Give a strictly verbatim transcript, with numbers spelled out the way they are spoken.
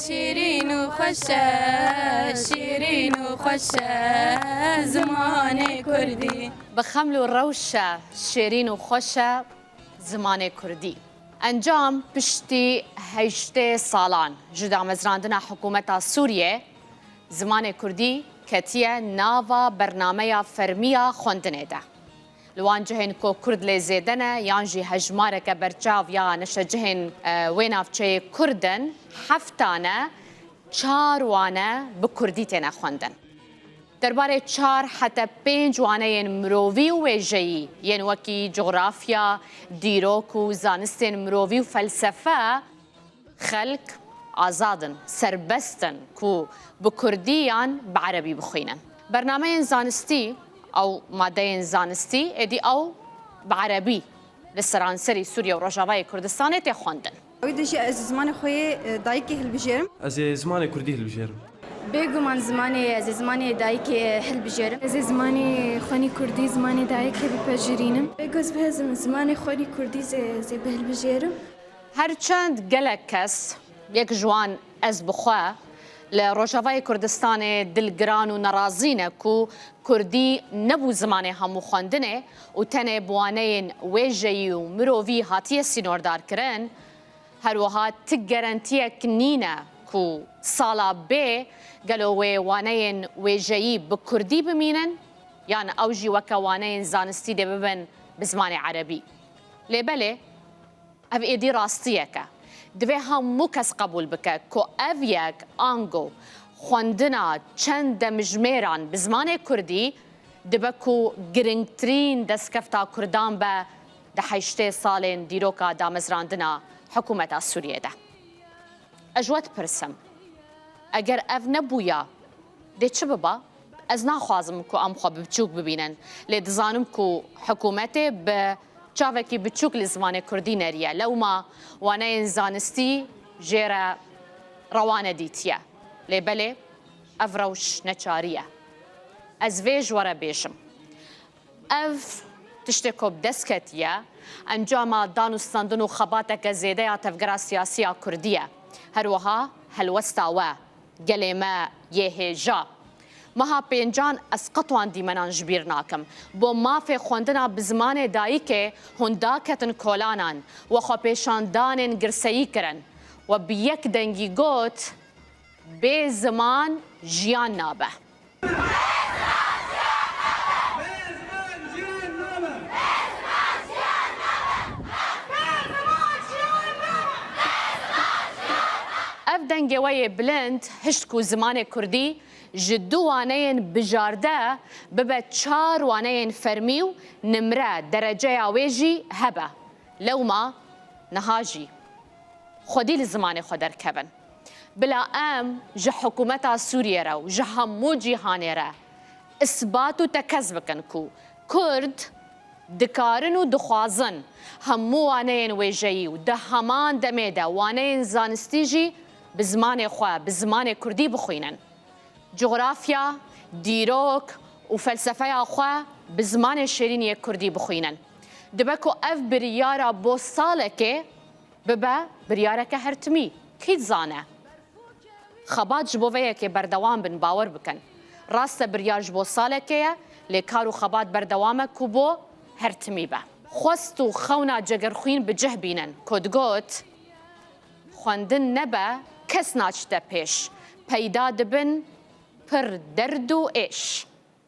Şîrîn û xweş e, şîrîn û xweş e zimanê kurdî. Bi xeml û rewş e, şêrîn û xweş e zimanê kurdî. Encam: piştî heştê salan ji damezrandina hikûmeta Sûriyê, zimanê kurdî ketiye nava bernameya fermî ya xwendinê de. Li wan cihên ku kurd lê zêde ne yan jî hejmareke berçav ya neşecihên, e, wê navçeyê kurd in, heft tane, çar wane bi kurdî têne xwendin. Derbarê çar heta pênc waneyên mirovî û wêjeyî yên wekî cografya, dîrok û zanistên mirovî û felsefe, xelk azad in, serbest in ku bi kurdî yan bi erebî bixwînin. Bernameyên zanistî, ew madeyên zanistî, êdî ew bi erebî li seranserî Sûriye û Rojavayê Kurdistanê tê xwendin. Wî dijî ez zimanê xwe yê, e, dayikê hilbijêrim. Ez ê zimanê kurdî hilbijêrim. Bêguman zimanê, ez ê zimanê dayikê hilbijêrim. Ez ê zimanê xwenî kurdî, zimanê dayikê bipejirînim. Bêguman ez bihezim zimanê xwenî kurdî zê, zê bihilbijêrim. Her çend gelek kes, yek ji wan ez bi xwe, li Rojavayê Kurdistanê dilgiran û nerazî ne ku kurdî nebû zimanê hemû xwendinê û tenê bi waneyên wêjeyî û mirovî hatiye sînordarkirin, her wiha ti gerentiyek nîne ku sala bê gelo wê waneyên wêjeyî bi kurdî bimînin yan ew jî weke waneyên zanistî dê bibin bi zimanê erebî. Lê belê, ev êdî rastiyek e. Divê hemû kes qebûl bike ku ev yek, ango xwendina çend demjimêran bi zimanê kurdî, dibe ku girîngtirîn destkefta kurdan be di heştê salên dîroka damezrandina hikûmeta Sûriyê de. Ez ji we dipirsim, eger ev nebûya, dê çi biba? Ez naxwazim ku em xwe bi biçûk bibînin, lê dizanim ku hikûmetê bi çavekî biçûk li zimanê kurdî neriye. Lewma waneyên zanistî jê re rewa nedîtiye. Lê belê, ev rewş neçarî ye. Ez vê ji we re bêjim. Ev tiştê ku bi dest ketiye, encama dan û standin û xebateke zêde ya tevgera siyasî ya kurdî ye. Her wiha helwesta we, gelê me yê hêja. Meha pêncan ez qet wan dîmenan ji bîr nakim. Bo mafê xwendina bi zimanê dayikê hûn daketin kolanan, we xwepêşandanên girseyî kirin. We bi yek dengî got, bê ziman jiyan nabe. Ev dengê we yê bilind hişt ku zimanê kurdî ji du waneyên bijarde bibe çar waneyên fermî û nimre dereceya wê jî hebe. Lewma niha jî xwedî li zimanê xwe derkevin. Bila em ji hikûmeta Sûriyê re û ji hemû cîhanê re isbat û tekez bikin ku kurd dikarin û dixwazin hemû waneyên wêjeyî û di heman demê de waneyên zanistî jî bi zimanê xwe, bi zimanê kurdî bixwînin. Cografya, dîrok û felsefeya xwe bi zimanê şêrîn yê kurdî bixwînin. Dibe ku ev biryara bo salekê bibe biryareke hertimî. Kî dizane? Xebat ji bo vê yekê berdewam bin, bawer bikin. Rast e, biryar ji bo salekê ye, lê kar û xebat berdewam e ku bo hertimî be. Xwest û xewna Cegerxwîn bi cih bînin, ku digot, xwendin nebe, kes naçite pêş. Peyda dibin pir derd û êş.